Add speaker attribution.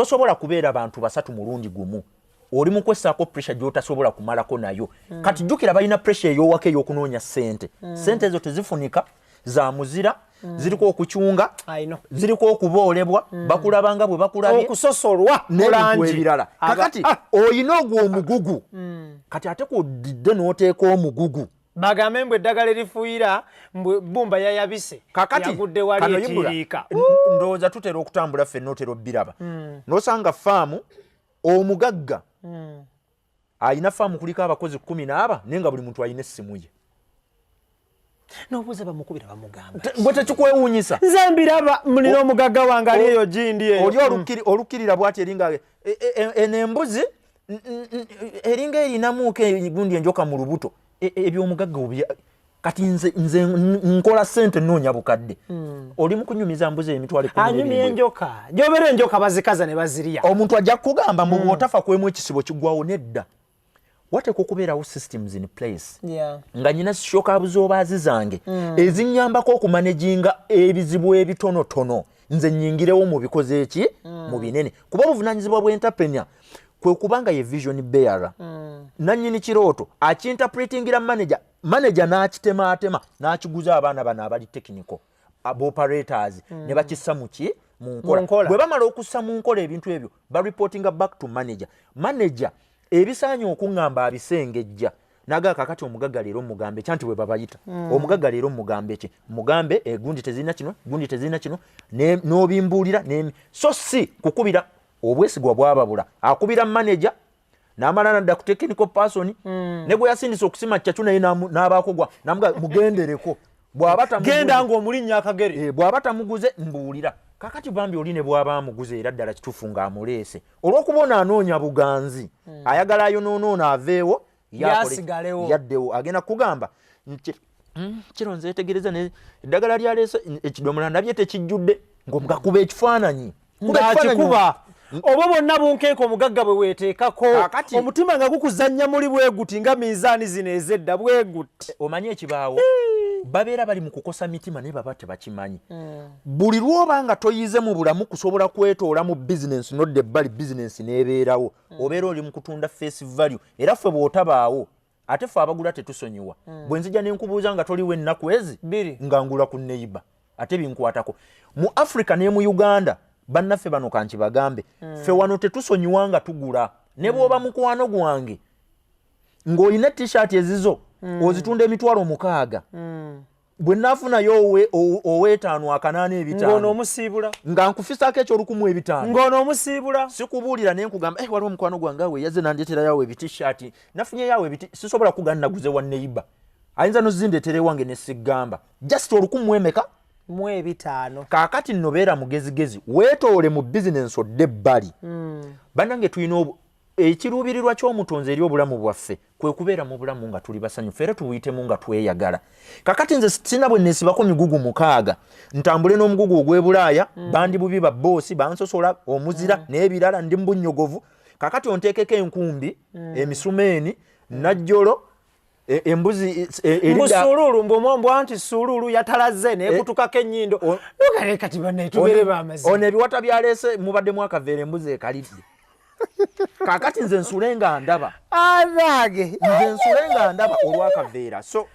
Speaker 1: Tosobola kubeera bantu basatu mulundi gumu. Oli mu kwessaako pressure gy'otasobola kumalako nayo. Kati jjukira, balina pressure ey'owaka ey'okunoonya ssente. Ssente ezo tezifunika, za muzira. Ziriko okucunga, ziriko okuboolebwa. Bakulabanga bwe bakulabye.
Speaker 2: Okusosolwa.
Speaker 1: N'ebintu ebirala. Kakati oyina ogwo omugugu. Kati ate kudidde n'oteeka omugugu.
Speaker 2: Bagambe mbu eddagala erifuuyira, mbu bumba yayabise.
Speaker 1: Kakati
Speaker 2: yagudde wali etiiriika.
Speaker 1: Ndowooza tutera okutambula ffenna, otera obbiraba. N'osanga faamu, omugagga alina faamu kuliko abakozi 10 n'aba, naye nga buli muntu alina essimu ye.
Speaker 2: N'obuuza, bamukubira, bamugamba.
Speaker 1: Bwe tekikwewuunyisa?
Speaker 2: Nze mbiraba, mulina omugagga wange ali eyo gindi eyo.
Speaker 1: Oli olukkirira bwati, eringa eno embuzi eringa erinamuuko gundi enjoka mu lubuto. Ebyomugagga kati nze nkola sente, nnoonya bukadde. Oli mu kunyumiza mbuzi emitwalo.
Speaker 2: Anyumya enjoka, gyobeera enjoka bazikaza ne bazirya.
Speaker 1: Omuntu ajja kukugamba mbu bw'otafa kwemu ekisibo kiggwawo. Nedda, wateeka okubeerawo systems in place, nga nyina shock absorbers zange ezinyambako okumanaginga ebizibu ebitonotono, nze nyingirewo mu bikoze eki mu binene, kuba obuvunanyizibwa bw'entrepreneur kwe kubanga ye vision bearer. Nannyini kirooto akiinterpretingira manager, manager n'akitemaatema n'akiguza abaana bano abali technical operators ne bakissa muki mu nkola. Bwe bamala okussa mu nkola ebintu ebyo, bareportinga back to manager. Manager ebisaanye okuŋŋamba abisengejja nagaa. Kakati omugagga leero mugambe kyanti bwe babayita. Omugagga leero mugambe ki? Mugambe egundi tezirina kino, gundi tezirina kino, n'obimbuulira. So si kukubira, obwesigwa bwababula. Akubira manager n'amala nadda ku technical person. Ne gwe yasindisa okusima ccacu naye n'abaako gwa namuga mugendereko.
Speaker 2: Bw'aba genda ng'omulinnya akagere.
Speaker 1: Bw'aba tamuguze mbuulira. Kakati bambi oli ne bw'aba amuguze, era ddala kituufu ng'amuleese, olw'okuba ono anoonya buganzi, ayagala ayonoonoona aveewo.
Speaker 2: Yasigalewo.
Speaker 1: Yaddewo, agenda kugamba nti kiro nzeetegereza eddagala lyaleese, ekidomola ndabye tekijjudde, ng'omugakuba ekifaananyi.
Speaker 2: Ng'akikuba oba bwonna bunkenke omugagga bwe weeteekako, omutima nga gukuzannya muli bwe guti nga minzaani zino ez'edda bwe guti.
Speaker 1: Omanyi ekibaawo, babeera bali mu kukosa mitima, naye baba tebakimanyi. Buli lwoba nga toyize mu bulamu kusobola kwetoola mu bizinensi nodda ebbali, bizinensi n'ebeerawo. Obeera oli mu kutunda face value, era ffe bw'otabaawo, ate ffe abagula tetusonyiwa. Bwe nzija ne nkubuuza nga toliwo ennaku ezi, nga ngula ku neighbour, ate binkwatako. Mu Africa ne mu Uganda, bannaffe bano kankibagambe. Ffe wano tetusonyiwa nga tugula, ne bw'oba mukwano gwange ng'olina T-shirt ezizo ozitunda 60,000, bwe naafunayo oweetaano, akanaana, ebitaano.
Speaker 2: Ng'ono omusiibula.
Speaker 1: Nga nkufisaako ekyolukumu ebitaano.
Speaker 2: Ng'ono omusiibula.
Speaker 1: Sikubuulira naye nkugamba, waliwo omukwano gwange awo eyazze nandeetera yawo ebiti-shirt, nafunye yawo ebiti, sisobola kugana naguze wa neighbour, ayinza nozindeetera ewange ne sigamba, just olukumu emeka?
Speaker 2: Mu ebitaano.
Speaker 1: Kaakati nno beera mugezigezi, weetoole mu bizinensi, odde ebbali. Bannange, tulina ekiruubirirwa ky'Omutonzi eri obulamu bwaffe, kwe kubeera mu bulamu nga tuli basanyufu era tubuyitemu nga tweyagala. Kakati nze sina bwe neesibako migugu mukaaga, ntambule n'omugugu ogw'ebulaaya. Bandi bubi, babboosi bansosola, omuzira n'ebirala, ndi mu bunnyogovu. Kakati onteekeko enkumbi, emisumeeni, najjolo, embuzi.
Speaker 2: Mbu sululu, mbu anti sululu yatalaze nekutukako ennyindo. Nogale kati banne, bamazima.
Speaker 1: Ono ebiwata byaleese mubaddemu akaveera, embuzi ekalidde. Kakati nze nsule nga ndaba.
Speaker 2: Anage.
Speaker 1: Nze nsule nga ndaba olwakaveera, so.